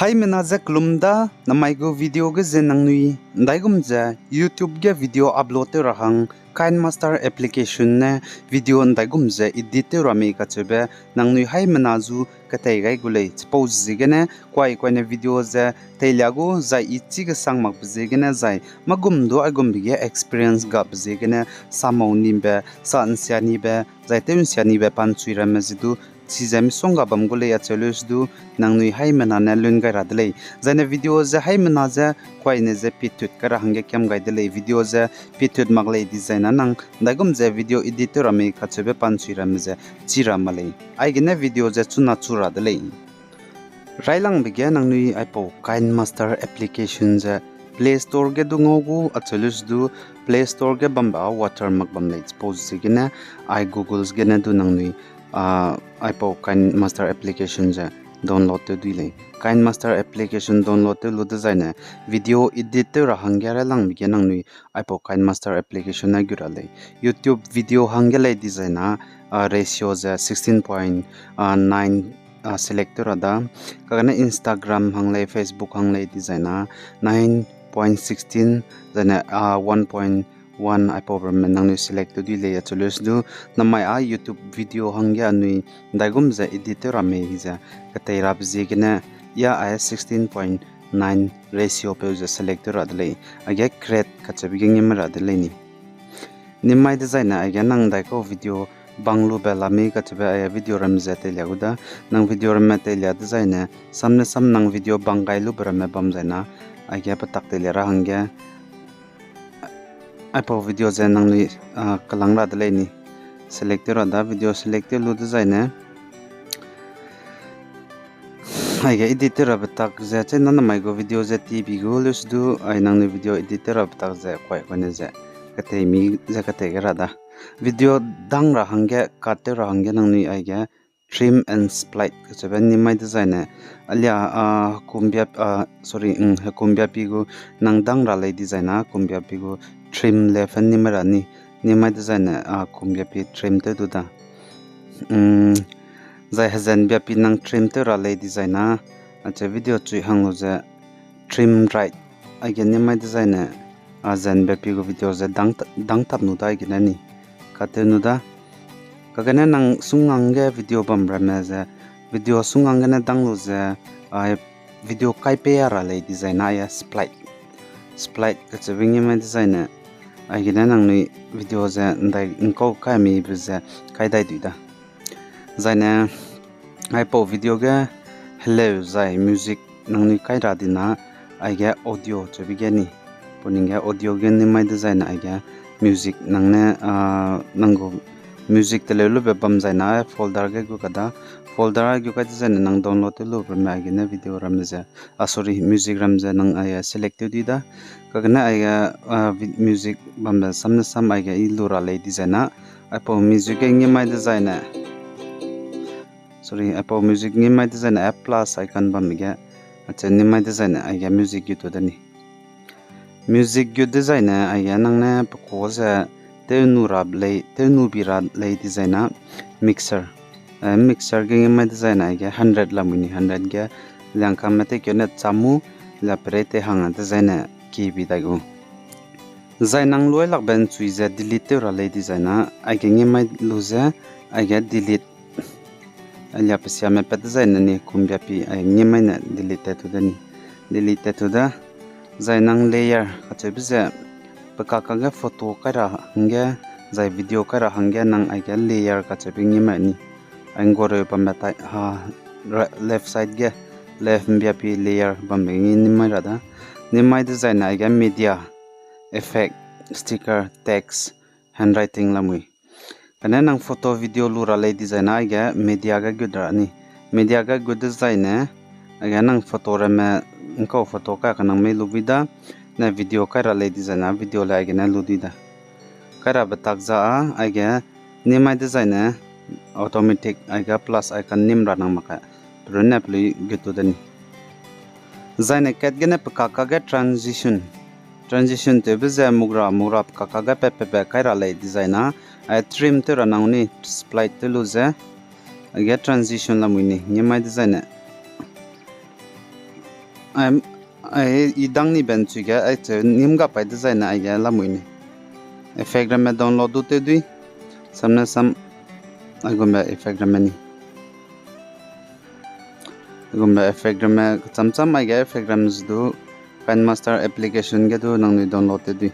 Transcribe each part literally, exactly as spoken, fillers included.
Haimena ze kelum da, namai gu video ge ze nangnui ndaigum ze YouTube ge video upload tew ra hang, KineMaster application ne video ndaigum ze edit tew ra mei kacheube nangnui haimena zu ketei gai gu lei. Chipau ziegene kuai kuaine video ze teilia gu zai i chî kesang makbe ziegene zai mâgum du aigumbe ge experience gabe ziegene sa mau nibe, sa nsia nibe, zai tew nsia nibe pa nchui ramme ze du chize misongga bam gu lei acheu leu se du nangnui haimena ne lun gai ra de lei. Zaine video ze haimena ze kuaine ze pitut kai ra hangge kiam gai de lei. Video ze pitut mak lei dizai na nang ndaigum ze video edit tew ra mei kacheube pa nchui ramme ze chî ra ma lei. Aigene video ze chuna chu ra de lei. Railangbe ge nangnui aipau KineMaster application ze Play Store ge du ngau gu acheu leu se du Play Store ge bambe â watermark bam lei. Chipau ziegene ai Google gene du nangnui, a, aipau KineMaster application ze download tew dui lei. KineMaster application download tew lu dezaine video edit tew ra hangge railangbe ge nangnui aipau KineMaster application ne gu ra lei. YouTube video hangge lei dizai na, a, ratio ze sixteen point nine, a, select tew ra da. Kagane Instagram hang lei, Facebook hang lei dizai na nine point sixteen, zaine, a, one point one aipau ramme nangnui select tew dui lei acheu leu se du, namai â YouTube video hangge anui ndaigum ze edit tew ra mei ze ketei rabe ziegene, ya ai sixteen point nine ratio peu ze select tew ra de lei, aige create kacheube ge ngim ra de lei ni. Nimai dezaine aige nang ndaikau video bang lube la mei kacheube aige video ramme ze teilia gu da, nang video ramme teilia dezaine, samne sam nang video bang gai lube ramme bam zai na, aige petak teilia ra hangge, aipau video ze nangnui, a, kelang ra de lei ni. Select tew ra da, video select tew lu dezaine. Aige edit tew rabe tak ze, chena namai gu video ze tibi gu leu se du, ai nangnui video edit tew rabe tak ze, kuai kuaine ze, ketei mi ze ketei ge ra da. Video dang ra hangge, cut tew ra hangge nangnui aige, trim and split kacheube nimai dezaine, alia, a, hekumbia, a, sorry, mm, hekumbiapi gu nang dang ra lei dizai na, hekumbiapi gu trim left hen nimai ra ni, nimai dezaine, a, hekumbiapi trim tew du da. Mm, zai hezenbiapi nang trim tew ra lei dizai na, acheu video chui hang lu ze trim right, aige nimai dezaine, a, zenbiapi gu video ze dang ta-, dang tap nu da aigene ni. Cut tew nu da. Kagene nang sungang ge video bam ramme ze, video sungang gene dang lu ze, a, video kai pei a ra lei dizai na ya split. Split kacheube nimai dezaine, aigene nangnui video ze ndai ngkau kai mibe ze kai dai dui da. Zaine, aipau video ge heleu zai music nangnui kai ra di na, aige audio cheube ge ni. Pau ning ge audio ge nimai dezaine aige music nang ne, a, nang gu music teleu lube bam zai na folder ge gu ka da. Folder gu kai dezaine nang download tew lube ramme aigene video ramme ze, a, sorry, music ram ze nang aige select tew di da. Kagene aige, a, vi-, music bambe samne sam aige i lu ra lei dizai na. Aipau music ge nimai dezaine, sorry, aipau music nimai dezaine app plus icon bam ge, acheu nimai dezaine aige music gu tu de ni. Music gu dezaine aige nang ne peko ze tew nu ra lei, tew nu bi ra lei dizai na mixer. Eh, mixer ge nimai dezaine aige hundred lamui ni, hundred ge liangkame tei keu ne chamu, la perei tei hang dezaine kibi dai gu. Zai nang luai lakbe nchui ze delete tew ra lei dizai na, aige nimai lu ze, aige delete. Alia pe siame pat dezaine ni kumbiapi ai nimai ne delete tat tu de ni. Delete tat tu da. Zai nang layer kacheube ze pe kaka ge photo kai ra hangge, zai video kai ra hangge nang aige layer kacheube nimai ni. Ai ngguareu bambe tai ha, left side ge, left mbiapi layer bambe ni nimai ra da. Nimai dezaine aige media, effect, sticker, text, handwriting lamui. Kane nang photo video lu ra lei dizai na aige media ge gut ra ni. Media ge gut dezaine, aige nang photo ramme, ngkau photo kai ka nang mei lu bui da, ne video kai ra lei dizai na video le aigene lu di da. Kai rabe tak za a, aige nimai dezaine automatic aige plus icon nim ra nang mak ka, perunne pelui gut tu de ni. Zaine kat gene pe kaka ge transition. Transition tewbe ze muk ra, muk ra pe kaka ge pat pat pat kai ra lei dizai na, ai trim tew ra nang ni split tew lu ze, aige transition lamui ni, nimai dezaine. Ai, i dang ni ben chui ge, ai cheu nim ga pai dezaine aige lamui ni. Effect ramme download du tew dui. Samne sam, aigumbe effect ramme ni. Aigumbe effect ramme kecham cham aige effect ram ze du, KineMaster application ge du nangnui download tew dui.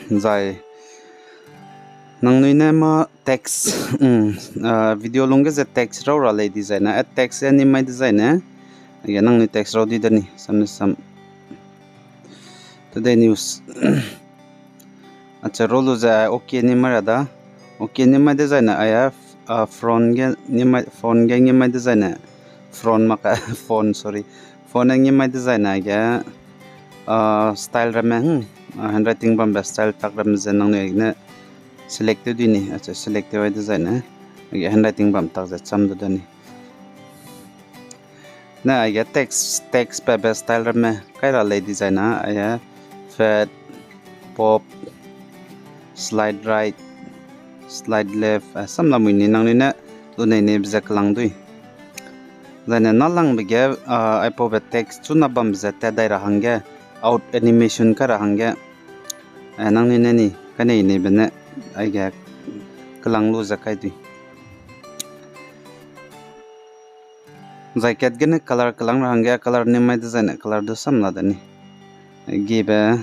Zai nangnui ne mâ text, video lungge ze text rau ra lei dezaine, add text e ni mai dezaine, aige nangnui text rau di da ni, samne sam. Today news. Ache rau lu ze OK ni mai ra da. OK ni mai dezaine aia, phone ge ni mai, phone ge ni mai dezaine. Phone mak, phone, sorry. Phone ge ni mai dezaine aige, style ramme, handwriting bambe style tak ramme ze nangnui ne select tew di ni, ache select tew ai dezaine. Aige handwriting bam tak ze cham du da ni. Ne aige text, text pabe style ramme kai ra lei dezaine, aige fade, pop, slide right, slide left, sam lamui ni nangnui ne lunei neibe ze kelang dui. Zaine nâlangbe ge, aipaube text chuna bambe ze tat dai ra hangge, out animation kai ra hangge, nangnui ne ni kanei neibe ne aige kelang lu ze kai dui. Zai kat gene color kelang ra hangge color ni mai dezaine color du sam la da ni. Gibe,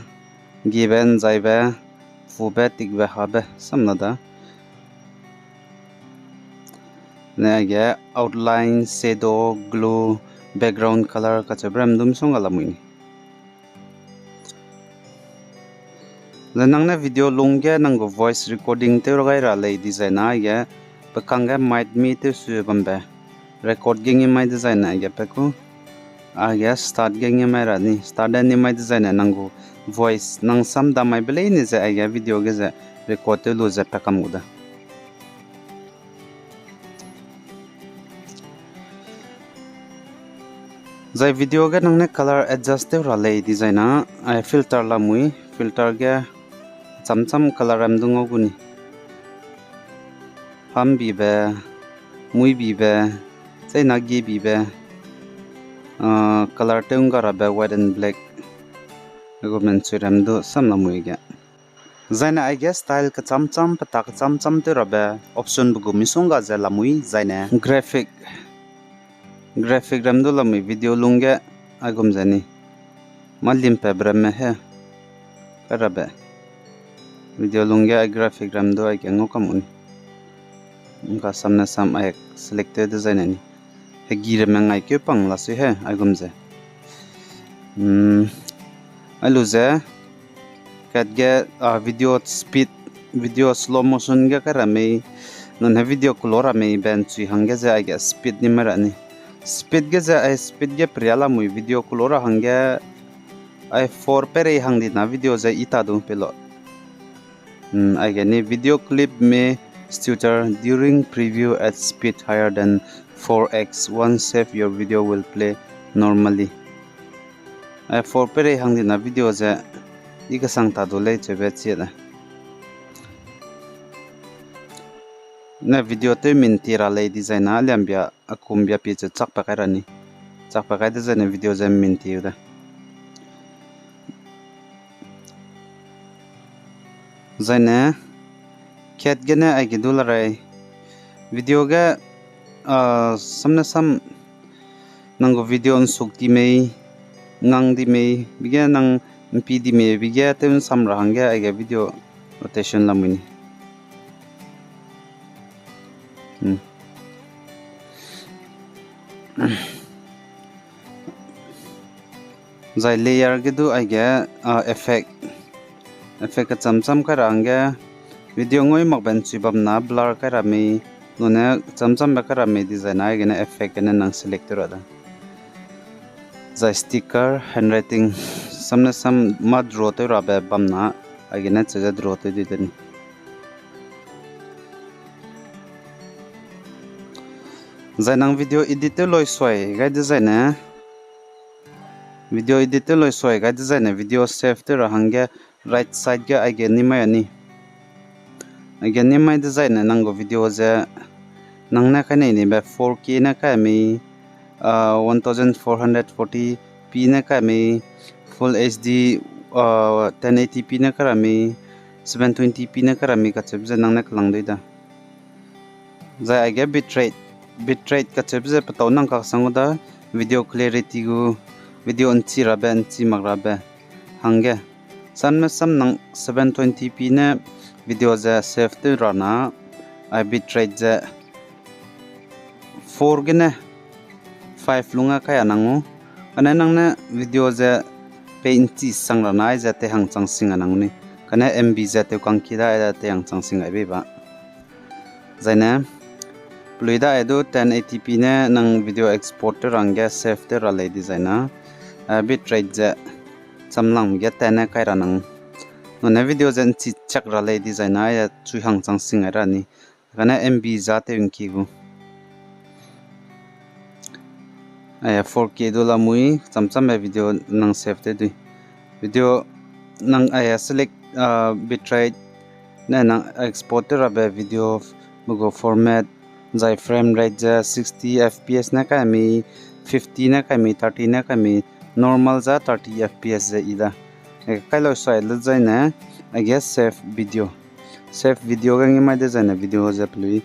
gibe, nzaibe, pube, tikbe, habe sam la da. Ne aige outline, shadow, glow, background color kacheube ram du misongga lamui ni. Zai nang ne video lungge nang gu voice recording tew ra gai ra lei dezaine aige, pe kangge mic mi tew su bambe, record ge ni mai dezaine aige pe ku, aige start ge ni mai ra ni, start ge ni mai dezaine nang gu voice nang sam da maibe leine ze aige video ge ze record tew lu ze pa kam gu da. Zai video ge nang ne color adjust tew ra lei dezaine, ai filter lamui, filter ge cham cham color ram du ngau gu ni. Hambibe, muibibe, cheina gibibe, color tew ngga rabe white and black, aigum chui ram du sam lamui ge. Zaine aige style kecham cham, peta kecham cham tew rabe option be gu misongga ze lamui zaine graphic, graphic ram du lamui video lungge aigum ze ni. Mâ limpat ramme he kai rabe. Video lungge ai graphic ram du aige ngau kam u ni. Ngka samne sam ai select tew dezaine ni. Hegi ramme ngaikeu pang la sui he aigum ze. Ai lu ze, kat ge, video speed, video slow motion ge kai ra mei, nune video kulo ra mei ben chui hangge ze aige speed ni mai ra ni. Speed ge ze ai speed ge peria lamui video kulo ra hangge, ai four perei hang di na video ze i ta du pe lo. Aige ni video clip may stutter during preview at speed higher than four x. Once saved, your video will play normally. Ai four perei hang di na video ze i kesang ta du lei cheube chi da. Ne video tew minti ra lei dezaine aliambia a kumbia pi che chakpa kai ra ni. Chakpa kai dezaine video ze minti u da. Zaine, kat gene aige du la rei. Video ge, samne sam nang gu video nsuk di mei, ngang di mei, bi ge nang mpi di mei, bi ge tew nsam ra hangge aige video rotation lamui ni. Zai layer ge du aige, effect. Effect kecham cham kai ra hangge video ngui mak ben chui bam na blur kai ra mei, nune cham chambe kai ra mei dezaine aigene effect gene nang select tew ra da. Zai sticker, handwriting, samne sam mâ draw tew rabe bam na, aigene cheze draw tew di de ni. Zai nang video edit tew loi suai gai dezaine, video edit tew loi suai gai dezaine video save tew ra hangge right side ge aige ni mai a ni. Aige ni mai dezaine nang gu video ze Nang ne kainei nibe four K ne kai mei, one thousand four hundred forty P ne kai mei, full H D, ten eighty P ne kai ra mei, seven twenty P ne kai ra mei kacheube ze nang ne kelang dui da. Zai aige bitrate, bitrate kacheube ze petau nang kaksang gu da, video clarity gu, video ’nchi rabe, ’nchi mak rabe hangge. Sanme sam nang seven twenty P ne video ze save tew ra na, ai bitrate ze four gene five lungge kai a nang u. Kane nang ne video ze pei ’nchi sang ra na aize tei hang chang sing a nang ni. Kane M B ze tew kangki da aize tei hang chang sing ai bei ba. Zaine, pelui da ai du ten eighty P ne nang video export tew ra hangge save tew ra lei dizai na, bitrate ze chamlang ge ten ne kai ra nang. Nune video ze ’nchi chak ra lei dizai na aize chui hang chang sing ai ra ni. Kane M B za tew ’ngki gu. Aia four K du lamui, chamchambe video nang save tew dui. Video nang aia select, bitrate ne nang export tew rabe video me gu format, zai frame rate ze sixty F P S ne kai mei, fifty ne kai mei, thirty ne kai mei, normal za thirty F P S ze i da. Kai lau sai le zaine, aige save video. Save video ge ngi mai dezaine video ze pelui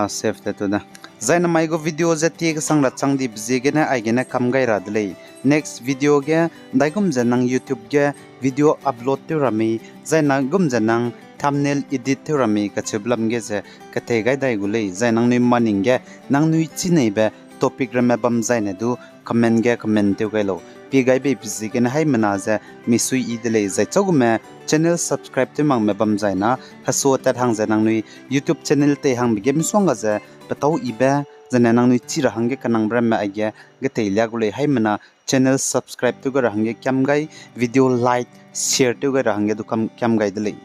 save te tu da. Zaine mai gu video ze tie kesang ra chang dibe ziegene aigene kam gai ra de lei. Next video ge, ’ndaigum ze nang YouTube ge video upload tew ra mei, zai na gum ze nang thumbnail edit tew ra mei kacheube lam ge ze ketei gai dai gu lei. Zai nangnui maning ge, nangnui chineibe topic ramme bam zaine du comment ge comment tew gai lau. Pie gai beibe ziegene haimena ze misui yi de lei. Zai chagume channel subscribe tew makme bam zai na, hesua tat hang ze nangnui YouTube channel tei hangbe ge misongga ze petau yibe, zene nangnui chi ra hangge kenangbe ramme aige geteilia gu lei. Haimena channel subscribe tew gai ra hangge kiam gai, video like, share tew gai ra hangge du kiam gai de lei.